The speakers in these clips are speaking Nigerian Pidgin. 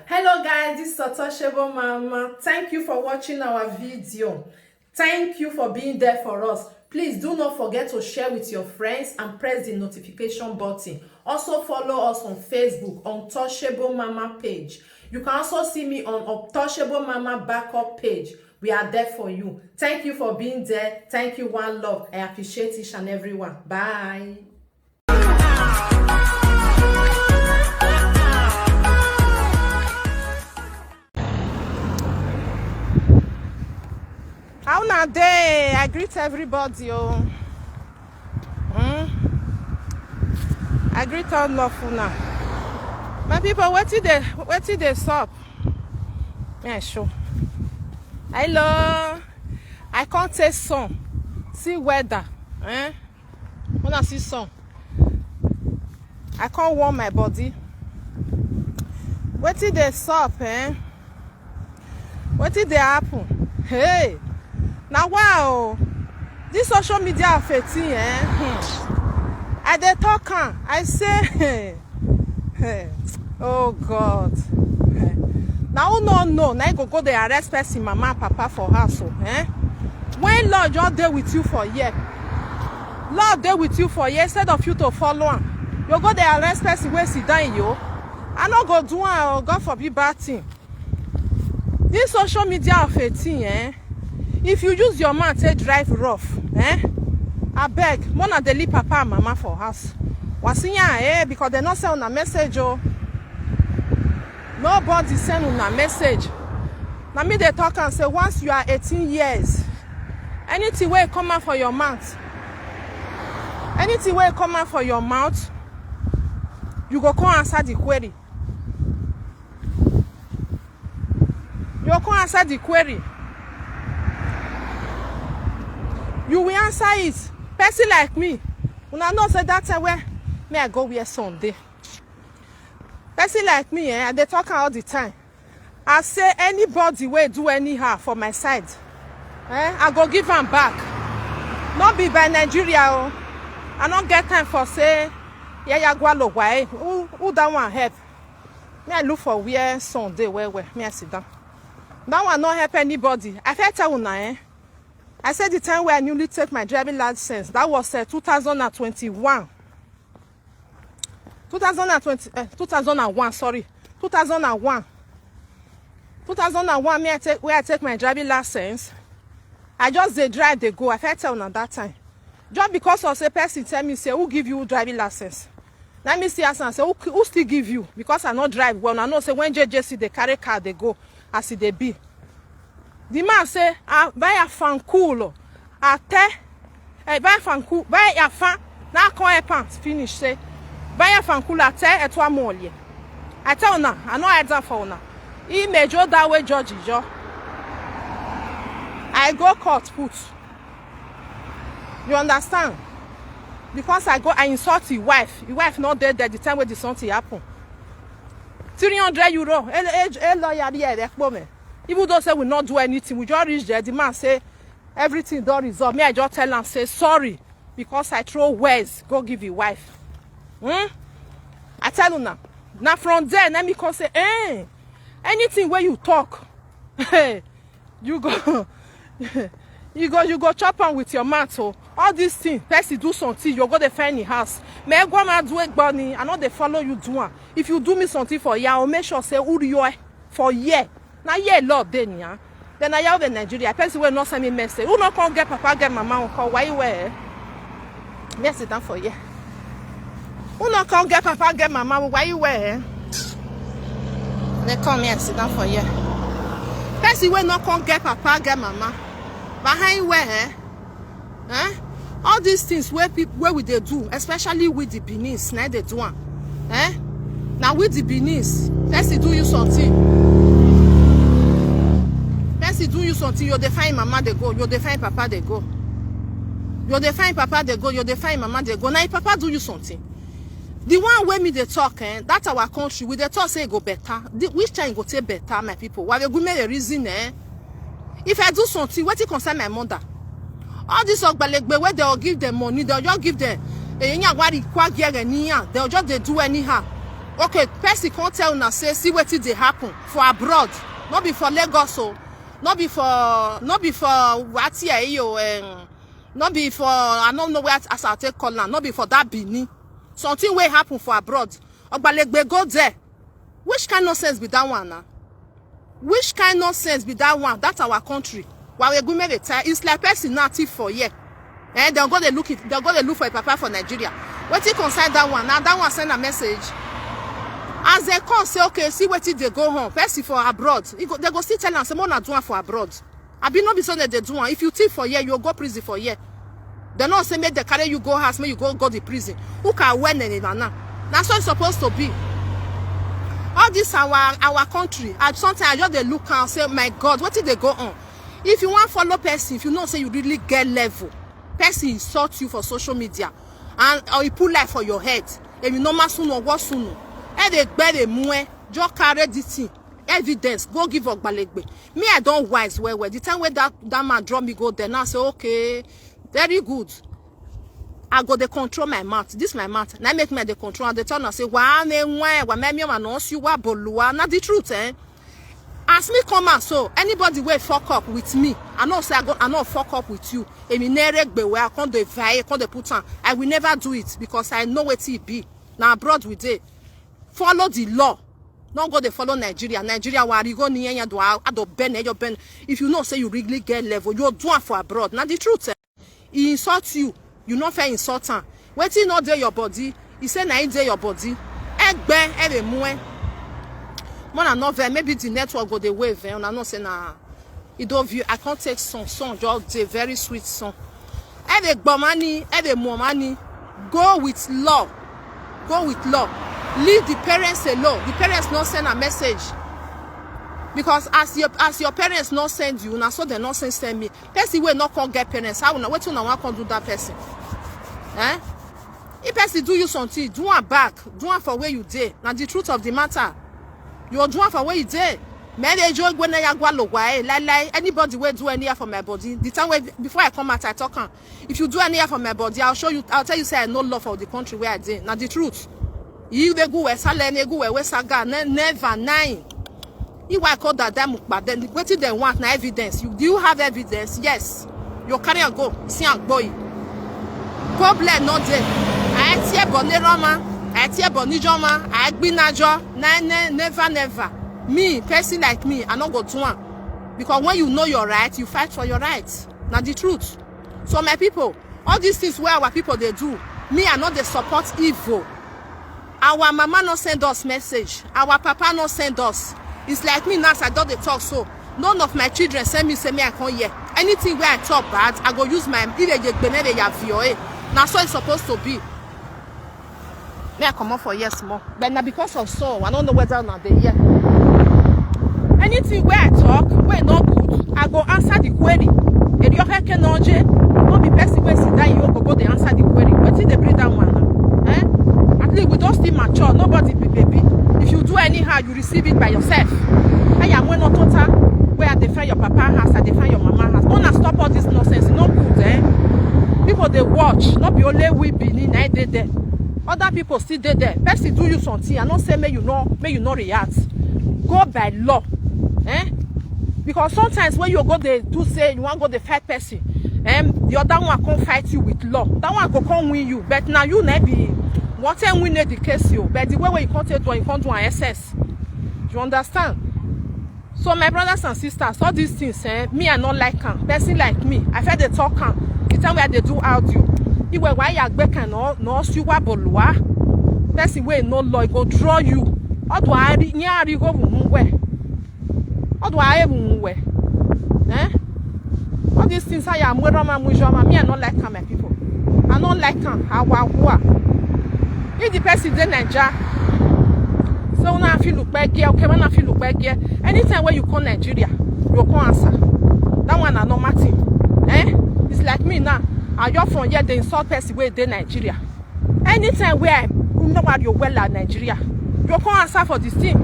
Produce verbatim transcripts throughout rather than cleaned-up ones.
Hello guys, this is Untouchable Mama. Thank you for watching our video. Thank you for being there for us. Please do not forget to share with your friends and press the notification button. Also follow us on Facebook, Untouchable Mama page. You can also see me on Untouchable Mama backup page. We are there for you. Thank you for being there. Thank you, one love. I appreciate each and every one. Bye. How una dey? I greet everybody o. Hmm? I greet all of una. My people, wetin dey, wetin dey sup? Yeah, sure. Hello. I come take sun. See weather. Eh? Una see sun. I come warm my body. Wetin dey sup, eh? Wetin dey happen? Hey, na wa o. This social media of a thing, eh? Hmm. I dey talk am. I say, hey, oh God. Na who no know, na him go go dey arrest person mama and papa for house o, eh? When Lord just dey with you for here, Lord dey with you for here, instead of you to follow am, you go dey arrest person wey sit down yo. I no go do am o, God forbid bad thing. This social media of a thing, eh? If you use your mouth take drive rough, eh? Abeg, mona dey leave papa and mama for house. Wasinya, eh? Because they no send una message o. Nobody send una message. Na me dey talk am say once you are eighteen years, anything wey come out for your mouth, anything wey come out for your mouth, you go come answer the query. You go come answer the query. You will answer it. Person like me, una know say that time wey me I go wear Sunday. Person like me, eh, I dey talk am all the time. I say anybody wey do anyhow for my side, eh, I go give am back. No be by Nigeria o. I no get time for say yaya gwalo why. Who, who that one help? Me I look for where sun dey well well. Me I sit down. That one no help anybody. I fit tell una, eh. I said the time where I newly take my driving license, that was uh, two thousand and twenty-one. two thousand and twenty, uh, two thousand and one, sorry, two thousand and one. two thousand and one, me I take, where I take my driving license. I just dey drive, dey go. I fit tell una that time. Just because of say person tell me say, "Who give you driving license?" Let me see as I say, "Who, who still give you?" Because I no drive well. I know say when J J C dey carry car, dey go as e dey be. The man say, "Ah, buy a fan cool." I tell, eh, buy fan cool, buy a fan. Now come help am finish say, "Buy a fan cool." I tell Etwa Molie. I tell una, I no hide am for una. He may jo that way judge jo. I go court put. You understand? Because I go, I insult his wife. His wife not dead there the time when the something happen. Three hundred euro. A, a, a lawyer there, they me. Even though say we not do anything, we just reach there. The man say everything done resolve. Me, I just tell am say sorry because I throw words. Go give your wife. Hmm? I tell you now. Now from there, let me come say, eh, anything where you talk, you go you go you go chop am with your mouth o. All this thing, person do something, you go dey find in house. Me go ma do egboni, I no dey follow you do am. If you do me something for ya, I'll make sure say who you are for here. Na here Lord dey nia. Then I have the Nigeria person wey no send me message. Who no come get papa, get mama, who call why you wear? Yes, sit down for here. Who no come get papa, get mama, why you wear? They come here, sit down for here. Person wey no come get papa, get mama, behind where? Eh? All these things where people where we they do, especially with the Benin, na they do am. Eh? Now with the Benin, person do you something. Person do you something, you dey find mama they go, you dey find papa they go. You dey find papa they go, you dey find mama they go. Now if papa do you something, the one wey me dey talk, eh, that our country, we dey talk say e go better. The, which time e go take better, my people? Why we go make a reason, eh? If I do something, wetin concern my mother? All this ogbalegbe wey they all give them money, they all just give them. Eh, nya wari kwa gi ere ni ya. They all just dey do anyhow. Okay, person come tell una say, see wetin dey happen for abroad. No be for Lagos o. No be for, no be for Wati, eh, yo, um, no be for, I don't know where, as I take call am, no be for that Benin. Something wey happen for abroad. Ogbalegbe go there. Which kind nonsense be that one now? Which kind nonsense be that one? That our country. Why we go make a tie? It's like person now thief for here. Eh, they'll go they look it, they'll go they look for a papa for Nigeria. Wetin concern that one? Now that one send a message. As they come say, okay, see wetin dey go on. Person for abroad. He go, they go still tell am say, "Mona do am for abroad." Abi no be so that they do am. If you thief for here, you go prison for here. They no say make they carry you go house, make you go, go the prison. Who can wear nene na now? That's what it's supposed to be. All this our, our country. I, sometimes I just dey look and say, "My God, wetin dey go on?" If you wan follow person, if you know say you really get level, person insult you for social media, and, or he put lie for your head, if you no ma sunu, what sunu? Eh, they bear the mue, just carry the thing, evidence, go give Ogbalegbe. Me, I don't wise well well. The time where that, that man draw me go there, now say, okay, very good. I go dey control my mouth. This my mouth. Now make me dey control. And they tell me say, "Why me why? Why me me no see what bolua?" Not the truth, eh? As me come out, so anybody wey fuck up with me, I know say I go, I know fuck up with you. Emi nere gbe where I come dey vie, come dey put on. I will never do it because I know what it be. Now abroad we dey. Follow the law. Don't go dey follow Nigeria. Nigeria wari go ni enya do a do ben your ben. If you know say you really get level, you do am for abroad. Now the truth, eh? He insult you, you no fit insult am. Wetin no dey your body, he say na he dey your body. Egbe, ere mue. Mona no vex, maybe the network go dey wave, eh? Una know say na Ido view, I can't take song, song just dey very sweet song. Ere gbomani, ere momani, go with law, go with law. Leave the parents alone. The parents no send a message. Because as your, as your parents no send you, na so they no send, send me. Person wey no come get parents, how una, wetin una wan come do that person? Eh? If person do you something, do am back. Do am for where you dey. Na the truth of the matter. You do am for where you dey. Mere jo gwe na ya gwa lo gwa, eh, lie, lie. Anybody wey do anyhow for my body, the time wey, before I come out, I talk am. If you do anyhow for my body, I'll show you, I'll tell you say I no love for the country where I dey. Na the truth. You dey go where sale, ne go where, where saga, ne-, never, nine. If I call that them, but then wetin they want na evidence. You, do you have evidence? Yes. You carry and go. See and boy. Problem no dey. I tear boni roma. I tear boni joma. I gbinajo. Na, ne-, never, never. Me, person like me, I no go do am. Because when you know your right, you fight for your right. Na the truth. So my people, all these things where our people they do, me, I no dey support evil. Our mama no send us message. Our papa no send us. It's like me now, as I don dey talk so. None of my children send me, say me I come here. Anything where I talk bad, I go use my, if they gbeme, they ya vio, eh. Na so it's supposed to be. Me, I comot for here small. But na because of so, I don't know whether una dey hear. Anything where I talk, wey no good, I go answer the query. Erioke Kenoje, no be person wey sit down, you go go dey answer the query. Wetin dey bring that one now? Eh? At least we don still mature, nobody be baby. If you do anyhow, you receive it by yourself. I am when not total, where I defend your papa house, I defend your mama house. Una stop all this nonsense, e no good, eh? People dey watch, no be only we Benin na dey there. Other people still dey there. Person do you something, I no say make you no, make you no react. Go by law, eh? Because sometimes when you go dey do say you wan go dey fight person, um, the other one come fight you with law. That one go come win you. But now you na be wanted win the case you. But the way wey you come take do am, you come do an S S. You understand? So my brothers and sisters, all these things, eh, me I no like am. Person like me, I fit dey talk am. The time wey I dey do audio, iwe wa ya gbe kan no, no si wa bolua. Person wey no law, e go draw you. Odo ari, ni ari go mu we. Odo aye mu we. Eh? All these things I am, where am I, me I no like am, my people. I no like am. Awahua. If the person dey Naija, so una feel look back here, okay, una feel look back here. Anytime where you come Nigeria, you come answer. That one na normal thing. Eh? It's like me now. I just from here, they insult person wey dey Nigeria. Anytime where I know what you well at Nigeria, you come answer for this thing.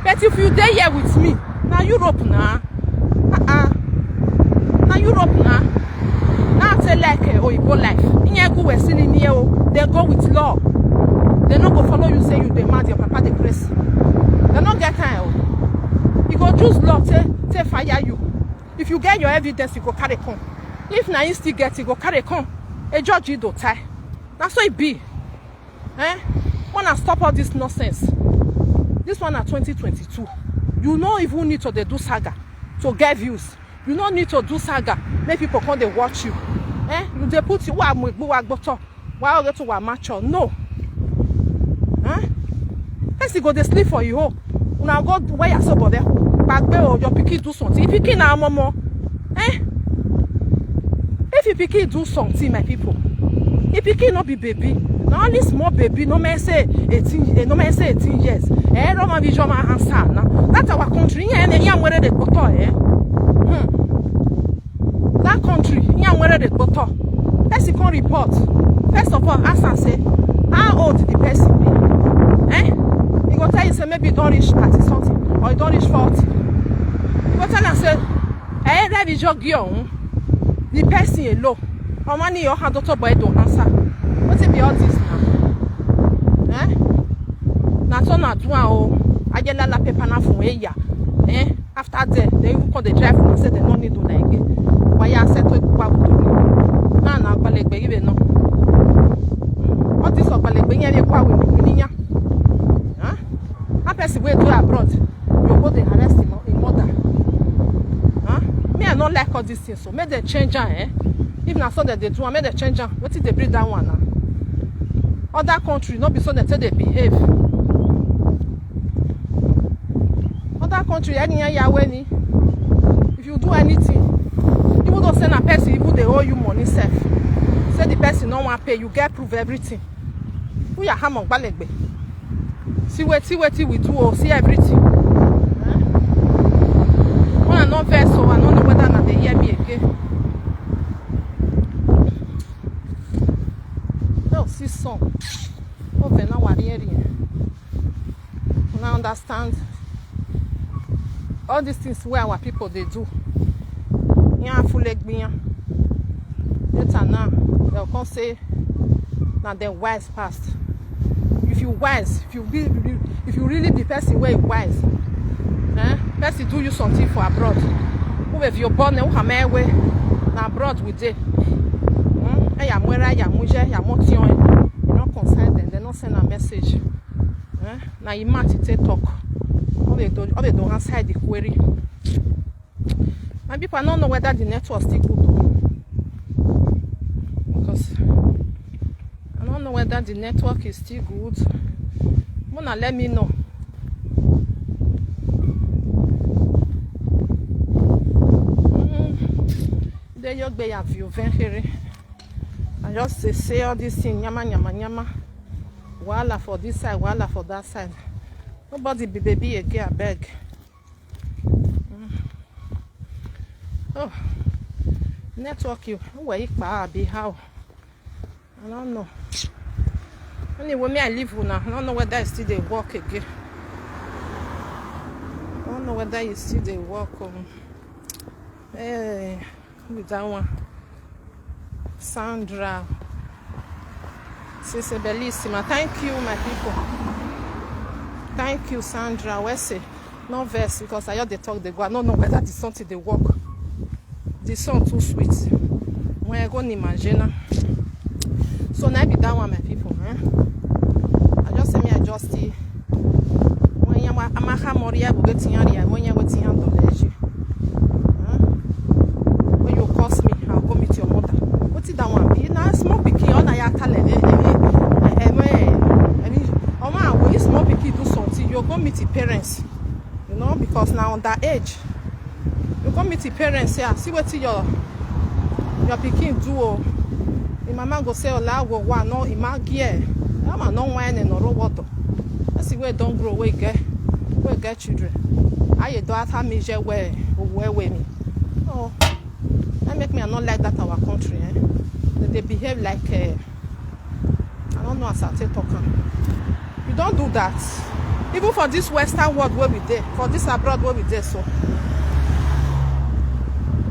But if you dey here with me, na Europe na. Uh-uh. Na Europe na. Na say like, eh, oyibo life. Inye go we sini ni o. They go with law. Dem no go follow you say you dey mad, your papa dey craze. Dem no get time o. E go use law take, take fire you. If you get your evidence, you go carry come. If na him still get, e go carry come. A judge e do tie. Na so e be. Eh? Wanna stop all this nonsense. This one na twenty twenty-two. You no even need to dey do saga to get views. You no need to do saga make people come dey watch you. Eh? You dey put wa mo igbo wa gboto. Wa oge to wa mature. No. Eh? Person go dey sleep for you. Una go wear your sobo there. Gbagbe o, your pikin do something. If pikin na momo. Eh? If your pikin do something, my people, if pikin no be baby, na only small baby, no man say eighteen, eh, no man say eighteen years. Eh, no man be your man answer now. That our country, yeah, yeah, where they go to, eh? Hmm. That country, yeah, where they go to. Person come report. First of all, ask and say, how old the person be? Eh? He go tell you say maybe e don reach thirty something or e don reach forty. You go tell am say, eh, that is your girl. The person alone. How many your hand doctor boy don answer? Wetin be all this now? Eh? Na so na do am o. Ajelala paper na fun eya. Eh? After there, they even come dey drive una say they no need una again. Why you accept to go with una? Na na agbalegbe you dey know. All this agbalegbe yẹn dey go away with me. Huh? That person wey do abroad, you go dey arrest him, him mother. Huh? Me, I no like all these things, so make dem change am, eh? If na so dem dey do am, make dem change am. Wetin dey bring that one now? Other country, no be so dem take dey behave. Other country, any yahweh ni. If you do anything, even though say na person even dey owe you money sef, say the person no wan pay, you get proof everything. Who ya hammer gbalegbe? See wetin, wetin we do o, see everything. Eh? When I no vex o, I no know whether na dey hear me again. No, see some. Open na wari eri. Una understand? All these things wey our people dey do, yan afule gbiyan. Later now, dem come say na dem wise pass. If you wise, if you be, if you really be person wey wise, eh, person do you something for abroad, who if you born, who am I wey na abroad we dey. Hmm? Eya mwera, eya muje, eya motion. You no concern them, they no send a message. Eh? Na him mouth he take talk. All they do, all they do answer the query. My people, I don't know whether the network still good o. Because I don't know whether the network is still good. Mona, let me know. Mm. They your gbe ya view ven here. I just say, say all this thing, nyama, nyama, nyama. Wahala for this side, wahala for that side. Nobody be baby again, I beg. Mm. Oh, network you. Where you be how? I don't know. Anyway, me, I leave una. I don't know whether I still dey work again. I don't know whether you still dey work. Um, hey, who be that one? Sandra. Sese Bellissima. Thank you, my people. Thank you, Sandra. Where say? No vex because I just dey talk dey go. I no know whether the something dey work. The song too sweet. When I go ni manjena. So na be that one, my people. Eh? I just say me, I just see. When you are Amaka Moria, go get in your when you go to your doleji. When you curse me, I'll go meet your mother. What is that one? Be now small pikin, all na ya talent. Eh, eh, eh, eh, eh, eh, eh, eh, oh man, when you small pikin do something, you go meet your parents. You know, because now on that age, you go meet your parents here. See what your your pikin do. Oh, the mama go say, "Ola go wa no imagie." That man no wine and no water. That's the way don't grow. We get, we get children. I you do at me je we we we me. Oh, that make me I not like that our country. Eh? That they behave like. Uh, I don't know as I take talk am. You don't do that. Even for this Western world where we dey, for this abroad where we dey so.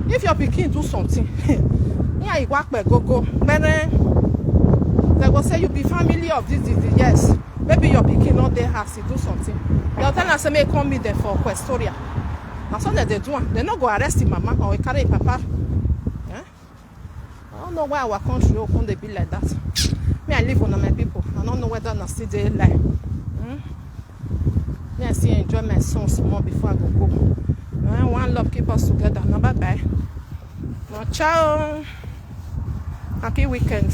If your pikin do something, yeah, you walk by go go. Bene. They go say you be family of this, this, this. Yes. Maybe your pikin no dey house, he do something. They'll tell am say make come meet them for Questoria. Na so dem dey do am. They no go arrest him mama or carry him papa. Eh? I don't know why our country open dey be like that. Me, I live on my people. I don't know whether na still dey like. Hmm? Me, I still enjoy my son small before I go go. Eh, one love keep us together. Now bye bye. Now ciao. Happy weekend.